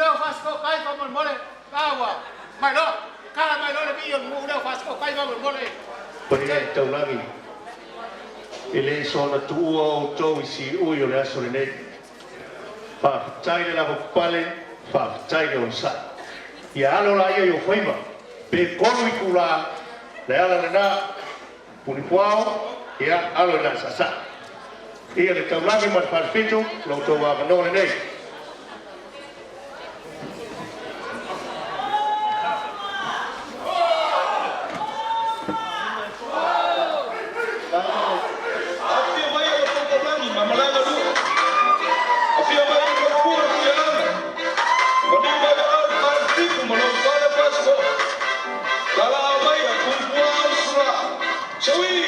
lea o Fasitoo-tai faamolemole. La ua mai loa, tala mai loa le vii o le nuu lea o Fasitoo-tai faamolemole. Paia i le taulagi, e le soona tuua outou i siui o le aso lenei. Faafetai le lavapapale, faafetai le onosai. Ia alo laia i ou faiva, pe 3 itula, le ala lena, Punifuao, ia alo i le saasaa. Ia le taulagi ma le falefitu, lo outou avanoa lenei. Afifio mai e outou taulagi ma malae galue. Afio mai le Maopu o le Tuiaana. Maliu mai au le Falefitu ma lou fale Fasitoo. Talaa maia Pulefuao ma Sula. Saui!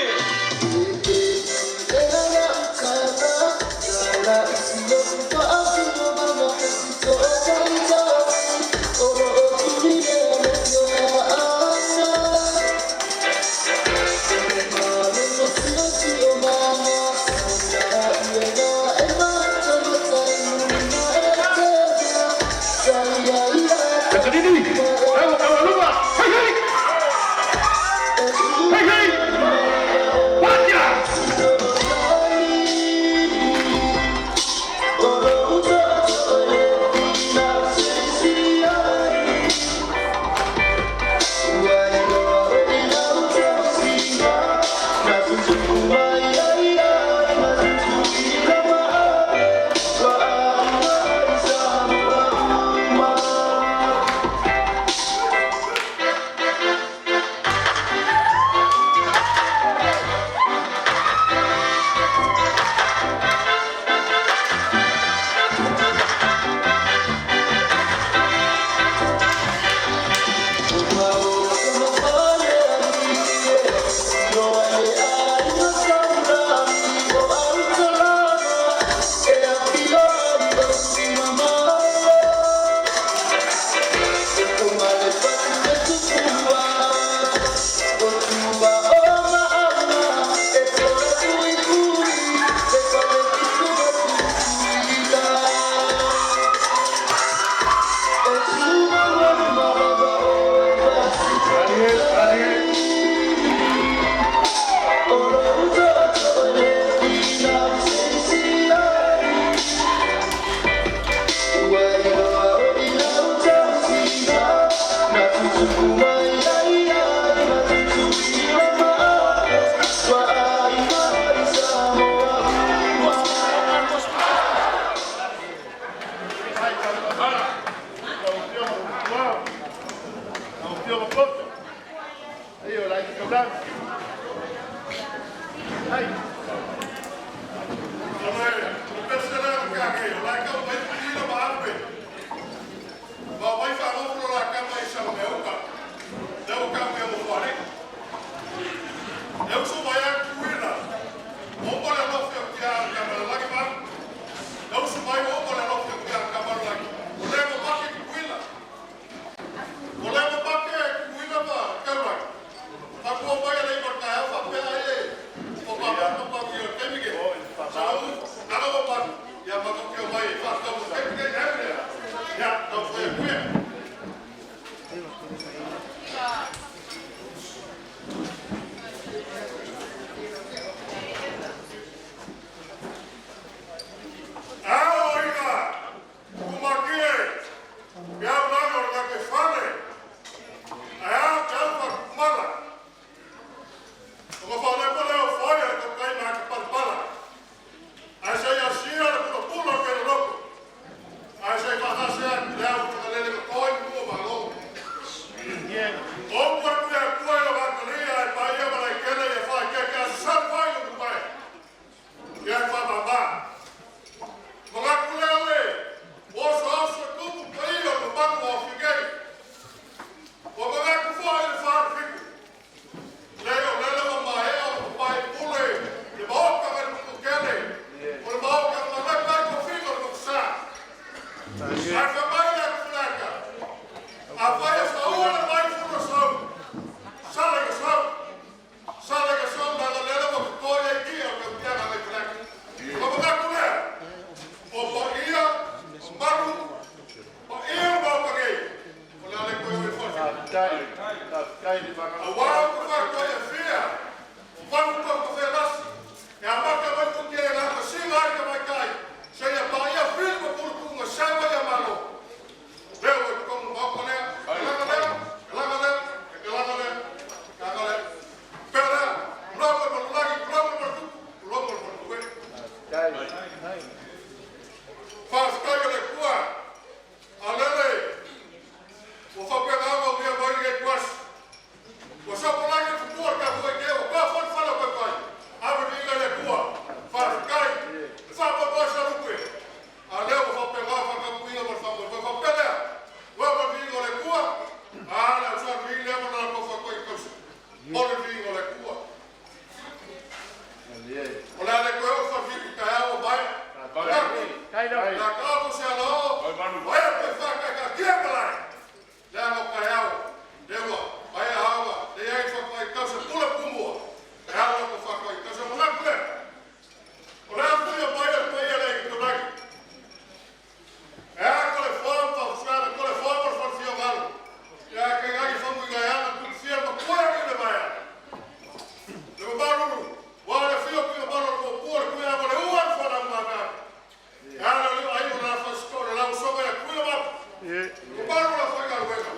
Mamalu la faigaluega,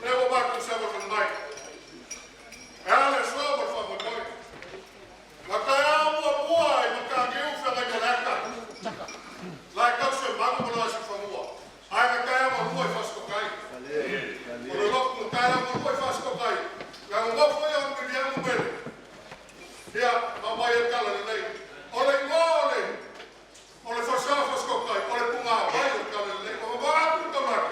lea ua matou savalivali mai e ala le aso ma le faamoemoe. Na taeao muamua i Mataniu Feagaimaleata, la e tausi e Mago ma lona siufanua, ae na taeao malua i Fasitotai. O le lotu na taeao malua i Fasitotai, na nonofo ai o Miliamu Mele, ia, ma aumai ai le tala lelei. O le igoa o le o le falesoa Fasitotai, o le Punavai o le tala lelei. Ua mamao atu le taulaga.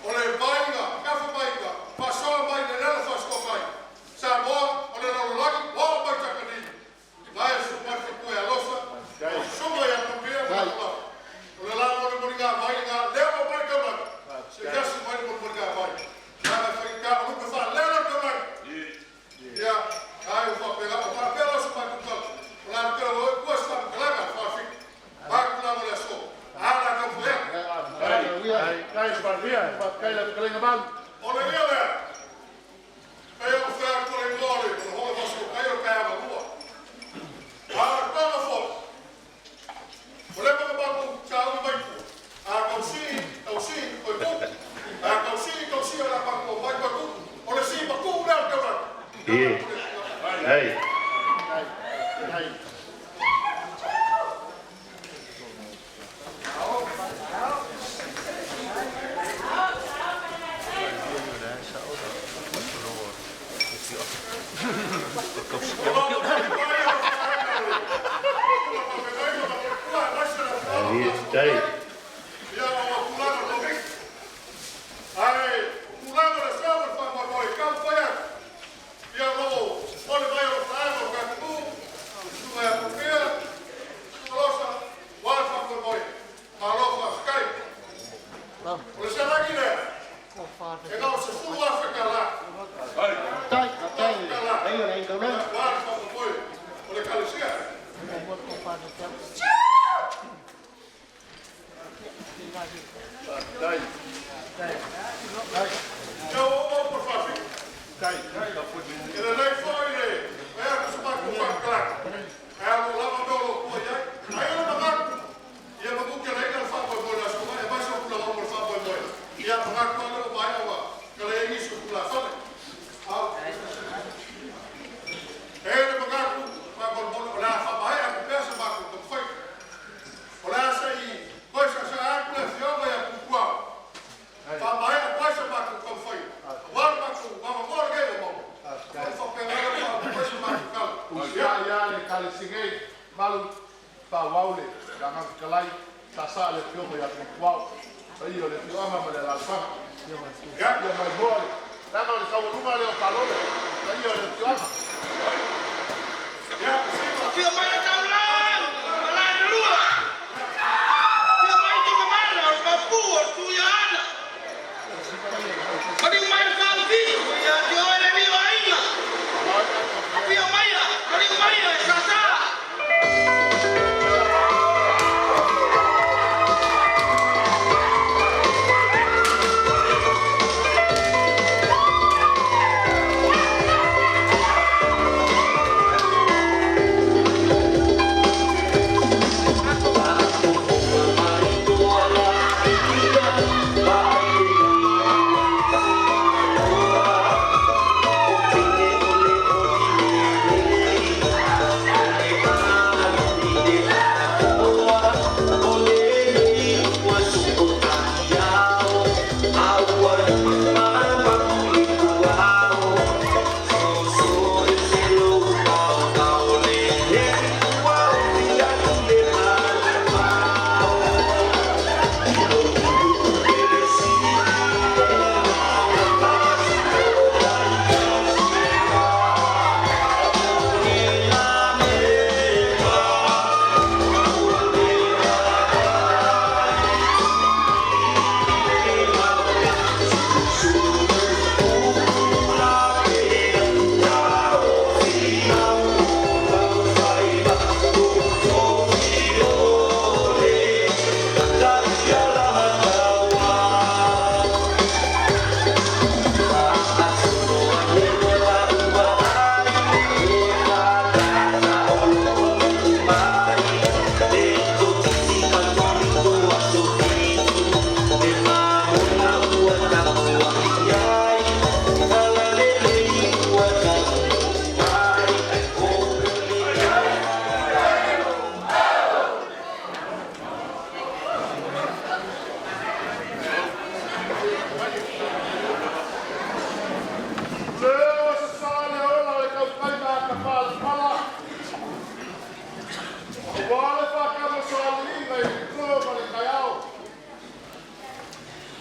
O le vaiga, tafa maiga, faasoa mai le lele Fasitotai, Samoa o le lalolagi, ua oo mai Tapanini. La e susu mai le faletua ia Losa, o susuga ia Pumpia ma Lafolafola. O le la molimoliga vai lena, lea ua mai le taulaga, se i asi mai le molimoliga vai. Leaga e faigata o lupe faalele le taulaga. Ia, ai ua faapena, o faapea la se matou tala. O le a tele o ua se faamatalaga faafitu. Vaeatu lava le aso. A la taumafai atu. O le ia lea, pei ona fai atu le igoa o le holo Fasitotai o le taeao malua. A o le toga foi, ua leva ona matou sauni mai tua, a tausii, tausii, toe tupu. A tausii, tausii, o le a matou omai toe tupu. O le sii matuu lea o le taulaga. Ie. Ai. Ai, tai. Ia, o tulaga o le Komiti. Ae, o tulaga o le aso ma le faamoemoe, taumafai atu. Ia, o lo o ole mai o le vaega o le tatou nuu, susuga ia Pumpia, susuga Losa, ua le faamoemoe. Malo faafetai. O le seleni lea, e na o le $10,000. $10,000. Ua le faamoemoe o le Ekalesia. Ia, ua uma upu o le faafitu. E lelei foi le fai atu se matou faamatalaga, ae o lo o lava mea o lo o tua i ai. Ae o le manatu, ia manuteleina le faamoemoe o le Aso Gafua, aemaise o tulaga uma o le faamoemoe. Ia manatu lava lea ua maea ona leai nisi o tulafale. E i ai le manatu, faamolemole, o le a faamaea atu pea se matou taumafaiga. O le a se i toe saasaa atu le afioga ia Tupuau, faamaea atu ai se matou taumafaiga, aua le matou avanoa lenei ua maua. Ona faapena lea ona faauma ai se matou tala. Ia ia le Ekalesia nei, malu faaauau le Agaga Fetalai, saasaa le afioga ia Tupuau, paia o le afioaga ma le alaalafaga. Ia, Ia maimoa le leaga o le taualuga lea o Palolo, paia o le afioaga. Ia, sima. Afio mai le taulaga, malae na lua. Afio mai Tigamana o le mapu o le Tuiaana. Maliu mai le Falefitu ia te oe le alii o aiga. Afio maia, maliu maia e Sasa.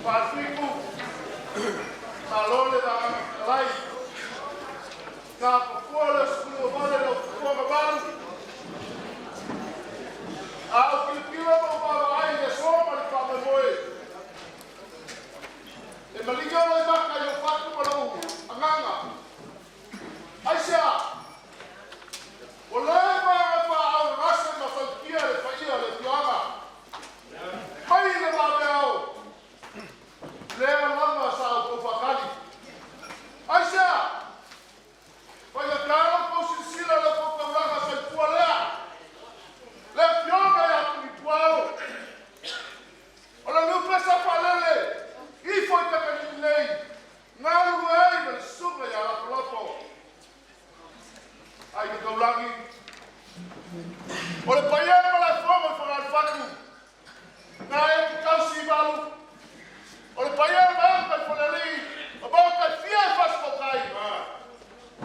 Falefitu, malo le Vaega Fetalai, tapafua le 18 i lau tupua mamalu. A ou tilotilo ma ou vaavaai i le aso ma le faamoemoe, e maligi Loimata i lou fatu ma lou agaga. Aisea? Ua leva ona faaaaogagase ma fautia le paia o le afioaga. Mai le vaveao, lea lava sa outou faatali. Aisea? Faigata lo outou silasila i la outou taulaga soifua lea, le afioga ia Tulituao. O le lupe sa faalele ifo i Takanini nei, galulue ai ma le susuga ia Lafolapo. Aiga Taulagi, o le paia e ma le afoga i Fogalefatu, na e te tausi i malu, o le paia e maota i Folalii, o maota e fia e fasitotai.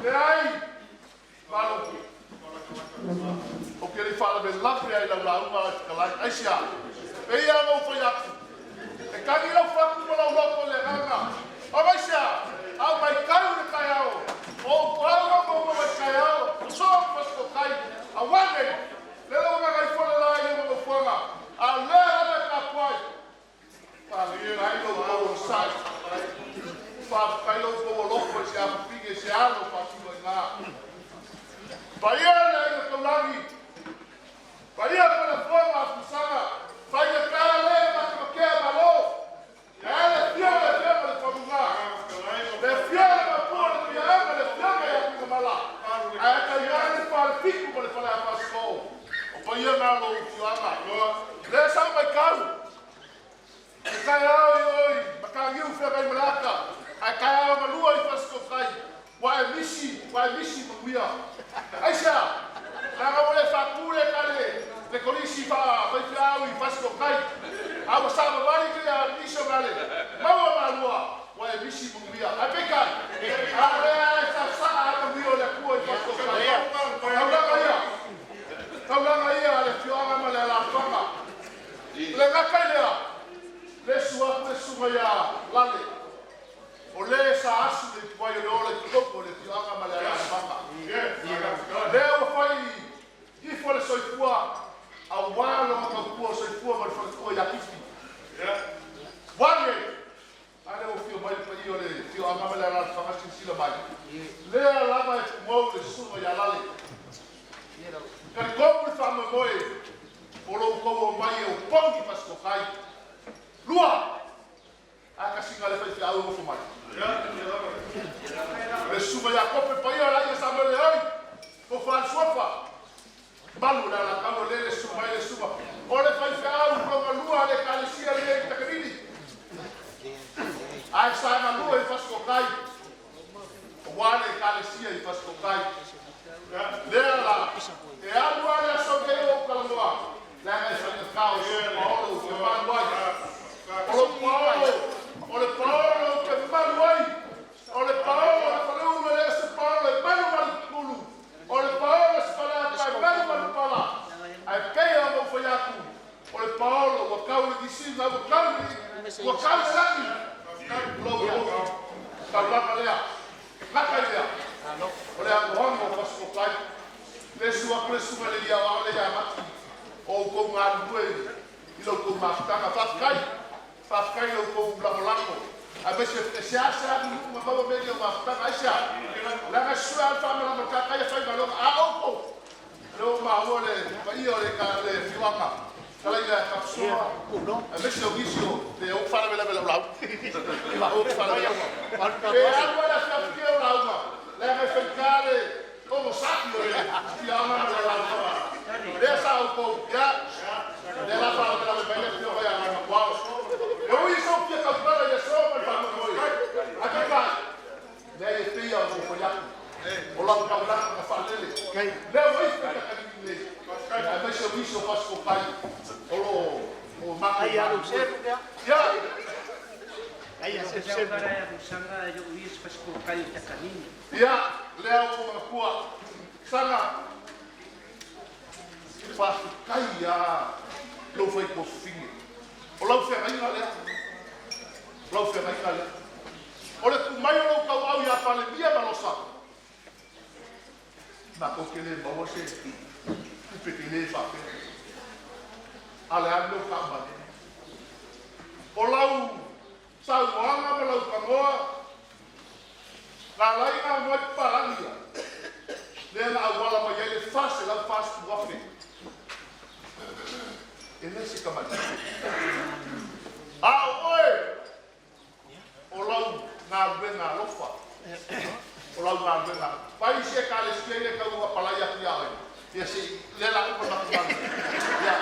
Leai, malu, ou te le i faalavelave ai lau lauga ai fetalai. Aisea? E ia ona ou fai atu, e tagi lau fatu ma lau loto i le agaga. O aisea? A o matau i le taeao, o ou toaga ma ou i taeao, so fasitotai, a wane, le lau agaga ifo le la i le nofoaga, a o lea lava e tapuai. Faafetai lo outou onosai. Faafetai lo outou alofa i se afafine, se alo faasino i ina. Paia le aiga taulagi, paia falefoga Afamasaga, faigata le matamatea malo, e ale fia le afioga le Famuga, le afioga le mapua le Tuiaana, le afioga ia Tuigamala, ae tainane le Falefitu ma le Faleafasiko. O paia na lou afioaga. Lea sa matau, e taeao i oi, Mataniu Feagaimaleata, ae taeao galua i Fasitotai, ua e misi manuia. Aisea? Leaga ua le faatu le kale le kolisi faafaifeau i Fasitotai, a ua savavali kia misionale, maua malua, ua e misi manuia. Ae peitai, a o lea e sasaa a manuia o le Atua i Fasitotai. Taulaga ia, taulaga ia a le afioaga ma le alaalafaga. Le gata i lea, le susu atu le susuga ia Lale, o le sa asu le ipuvai o le ola i totonu o le afioaga ma le alaalafaga. Lea ua fai ifo le soifua aua lona tautua o soifua ma le faletua ia Kifi. Wane, a lea ua fia mai le paia o le afioaga ma le alaalafaga silasila mai. Lea lava e pumou le susuga ia Lale. Talitonu le faamoemoe o lo outou omai e opogi Fasitotai. Lua, a kasiga le faifeau e nofo mai. Le susuga ia Kope paia la ia Samuele oi, o Falesuafa. Malu le alataua le le susuga mai le susuga. O le faifeau longa lua le ekalesia le i Takanini. Ae sa galue i Fasitotai. Aua le ekalesia i Fasitotai. Lea la, e alu a le aso nei o ou talanoa, leaga e faigata o se paolo ou te malu ai. O lou paolo, o le paolo ou te malu ai. O le paolo o le faleula le se paolo e malu malu tutulu. O le paolo se faleata e malu malu pala. Ae pei ona ou fai atu, o le paolo ua tau le visina, ua tau le, ua tau le lagi. Lou lou taulaga lea, gata i lea. O le anoano o Fasitotai. Le susu atu le susuga i le Aoao le ia Mati, o outou galulue i lo outou mafutaga. Faafetai, faafetai i lo outou lagolago. Aemaise e seasea nuu ma maua mea ia o mafutaga. Aisea? Leaga e susue lava le faamalama le tata ia fai galuega. A outou, lea ua maua le paia o le afioaga, talaina e Kapusoa, aemaise o nisi o le ou faalavelave lau lauga. Ou faalavelave. E alu lava le afiafi o lauga, leaga e faigata le onosaki o le afioaga ma le alaalafaga. Lea sa outou, ia, lea la faalavelave mai le afioga ia Alamapuao. E ui i sou fia tautala i aso ma le faamoemoe, ae peitai, lea e pei ona ou fai atu, o lau taulaga na faalele, lea ua ifo i Takanini nei, aemaise o nisi o Fasitotai o lo o matou galulue. Ia, Ia, lea ua ou manatua, Saga, faafetai lava lou faitofine. O lau feagaiga lea. Lau feagaiga lea. O le tuu mai o lou tauau ia Palemia ma Losa, matou te le maua se tupe tele faapea. A o le a le mea ua tau mai ai? O lau saunoaga ma lau tanoa na ala ai ona aumai papalagi ia, lea na auala mai ai le $440,000. E le se tamai tupe. A o oe, o lau galuega alofa, o lau galuega. Fai isi Ekalesia ia e tau apalai atu ia oe, ia se i, lea o le a uma le matou galuega. Ia,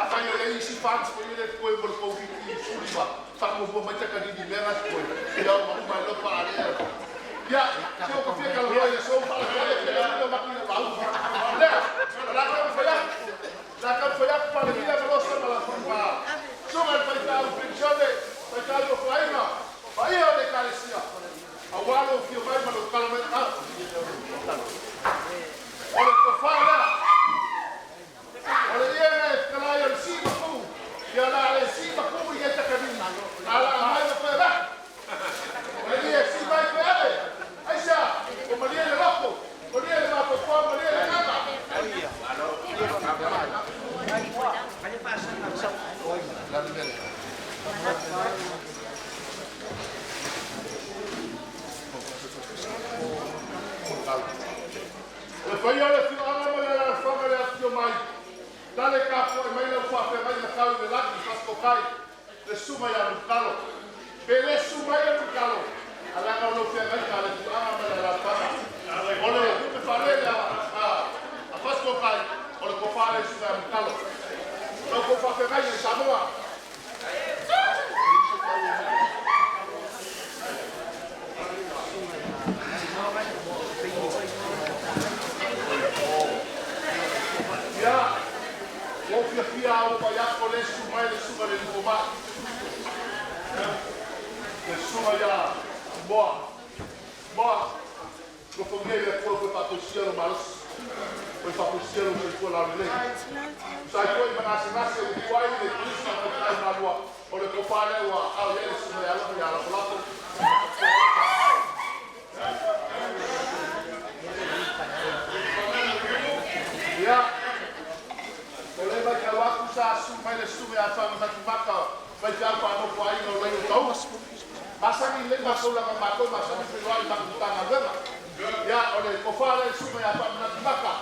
afai o i ai isi funds foi ia e totoe mo le Koviti-19, faamuamua mai takalili i mea na e totoe, ia ona uma ai lea o faalea. Ia, se ua ta fia talanoa i le aso ua faalavelave tele atu le omatu i lau lauga. Lea, o le a taumafai atu, o le a taumafai atu Palemia ma Losa ma ma Susuga i le Faifeau Penisione, Faifeau Nofoaiga, paia o le Ekalesia, aua lou afio mai ma lou tala mai aao. O le tofa lea, o le ie na e fetalai o le sii ma tuu, ia o le a le sii ma tuu i nei takalili, a o le a aumai ma toe avatu. O le ie e sii mai toe ave, aisea? Ua malie le loto, malie le mafaufau, malie le agaga. O le paia o le afioaga ma le alaalafaga i le afifio mai, lale tapuai mai lau faafeagaiga tau i le lagi, Fasitokai, le susuga ia Mulitalo. Pe le susu mai a Mulitalo, a leaga o lau feagaiga a le afioaga ma le alaalafaga. O le lupe faalele a Fasitokai, o le tofa lea i le susuga ia Mulitalo. Lau tou faafeagaiga i Samoa. Ia, ua ou fiafia lava ua vaai atu o lea e susu mai le susuga i le alii fomai, le susuga ia Moa. Moa, alofagia e le Atua toe faafoisia lou malosi, toe faafoisia lou soifua laulelei. Tusa ai foi ma gasegase ua tuai le Kolisi o Taitai Malua, o le tofa lea ua aao i ai le Susuga ia Alofa ia Lafolapo. Ia, o lea e matau atu sa susu mai le Susuga ia Fagamatumaka, faifeau faanofoaiga o Laio Taua. Masani lelei matou leaga o matou e masani feiloai i matou Matagaluega. Ia, o le tofa lea i le Susuga ia Faamanatumaka.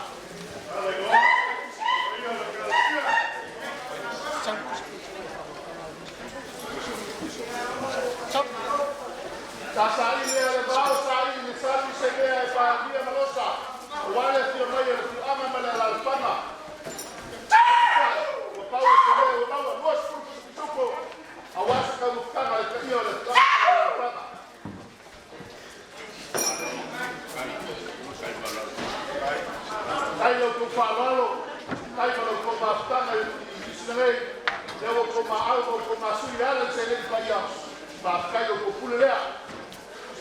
Sa saili ea le vao, saili le sami se mea e paania ma losa, aua le afio mai o le afioaga ma le alaalafaga. Apeitai, ua pau o se mea ua maua 20 pisopisupo aua se taumafataga i le paia o le afioaga ma le alaalafaga. Tai la outou faaaloalo, tai ma la outou mafutaga i nisi nei, lea ua outou maau ma outou masui le ala i seleni paia, faafetai la outou pule lea.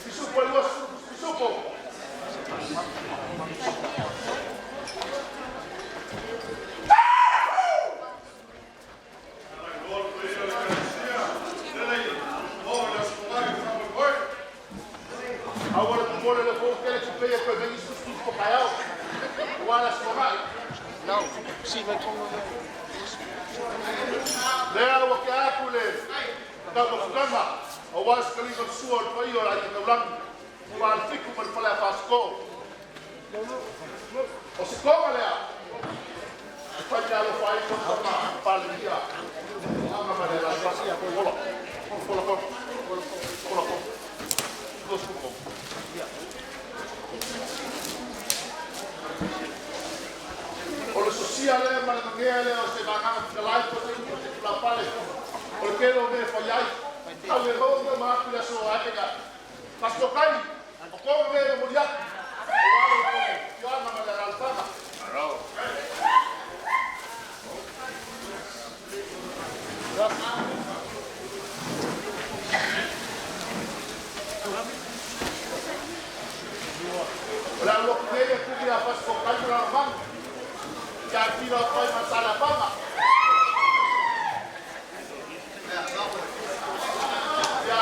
Pisupo e 20 pisupo. Aua le popole le fou tele tupe ia toe mai nisi tusitusi po taeao aua le Aso Gavae. Lea ua tea atu le taumafataga aua le sekaliga o le sua o le paia o le Aiga Taulagi, Falefitu ma le Fale a Fasitoo. O se toga lea e fai meaalofa ai Losa ma Palemia Aga ma le Alaifata. Ola, ola, ola, ola, ola. O le sosia lea ma le gagea lea o se vagana fetalai po o se upu o se tulapale o le tele o mea e fai ai. Tau e maua mea uma atu i le aso ae Pastor Kai, o tonu mea e momoli atu, aua lo outou afioaga ma le alaalafaga. O le a alu atu nei le tumu ia Pastor Kai ma Lalomanu, ia tino atu ai ma Saleapaga. Ia.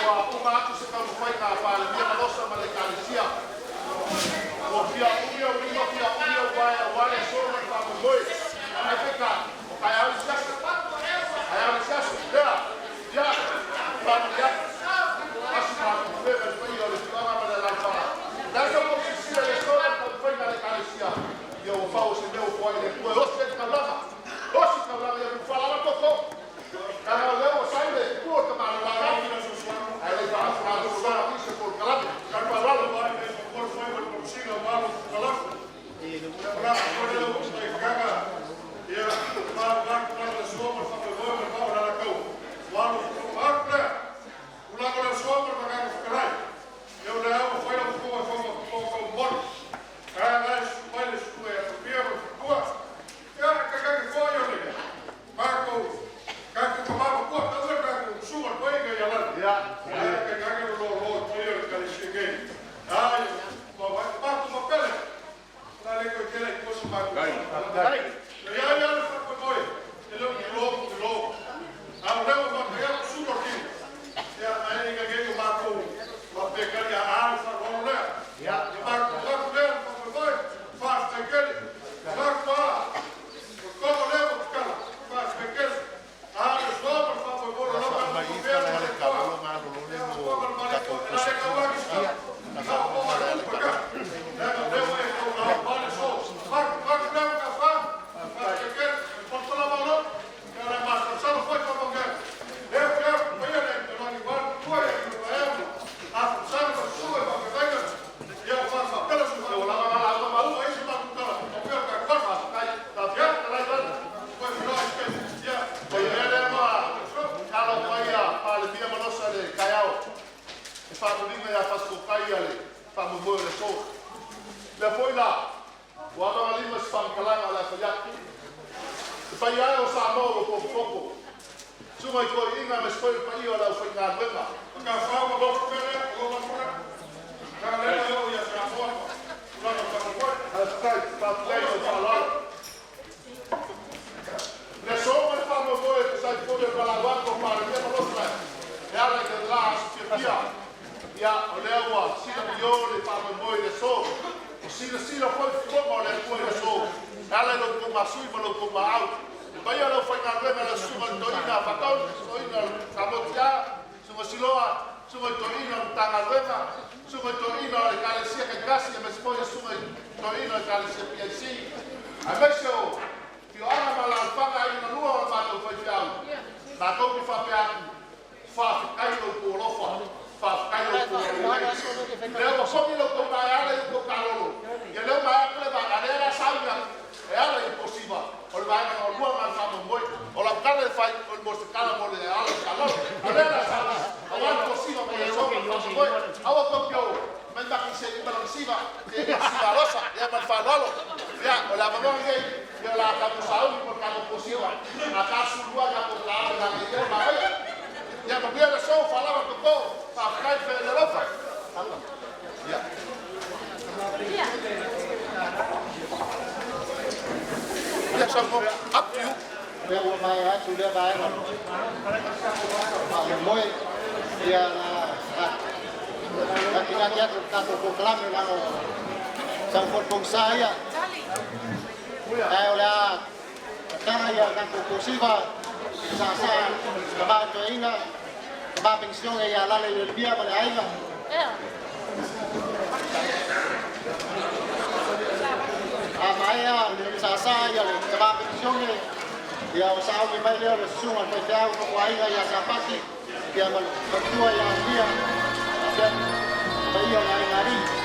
Ua uma atu se taumafaiga a Palemia ma Losa ma le Ekalesia. aiga ia Fasipokai le faamoemoe o le aso. Lea foi la, ua avagalima se faamatalaga o le a fai atu. Le paia e o Samoa ua potopoto, susuga i toeaiina aemaise foi le paia o le aufaigaluega. Faafetai, faafetai mo le faaaloalo. Le aso ma le faamoemoe e tusa ai foi o le valaau atu a Palemia ma Lotofaga e ala i le la aso fiafia. Ia, o lea ua silamio le faamoemoe i le aso. Ua silasila foi fofoga o le Atua i le aso e ala i lo outou masui ma lo outou maau. Le paia o le aufaigaluega, le susuga i le toeaina Fatoni, toeaina o le Samotia, susuga Siloa, susuga i toeaina o le Matagaluega, susuga i toeaina o le Ekalesia taitasi, aemaise foi o susuga i toeaina o le Ekalesia PIC, aemaise o afioaga ma alaalafaga, aiga na lua o le matou faifeau. Matou te faapea atu, faafetai lo outou alofa, faafetai lo outou agalelei. Lea ua sogi lo outou na e ala i outou kalolo. Ia lea ua maea atu le vaega, lea la sauni atu e ala i Posiva, o le vaega lona lua na o le faamoemoe. O lau tala e fai, o le mo se tala mo le ala i kalolo. A lea la sauni, aua le Posiva mo le aso ma le faamoemoe. Aua tou te o mai maki se i malagasiva, se i siva alosa, ia ma le faaaloalo. Ia, o le avanoa lenei, ia o le a tatou sauni mo le tatou Posiva. A tasulua tatou taalo na ia manaia. Ia manuia le aso, faalava toto, faafetai le alofa. Ia. Ia, so, up to you. Lea ua maea atu lea vaega faamoemoe ia na natinati atu le tatou polokalame leaga o sau foi le pogisa ia. Ae o le a tatala ia tatou posiva saasaa tama toeaina tama penisione ia Lale Ieremia ma le aiga. A maea saasaa ia le tama penisione ia o sauni mai lea o le susuga i le faifeau nofoaiga ia Sapati ia ma le faletua ia Alia ia paia o le aiga alii.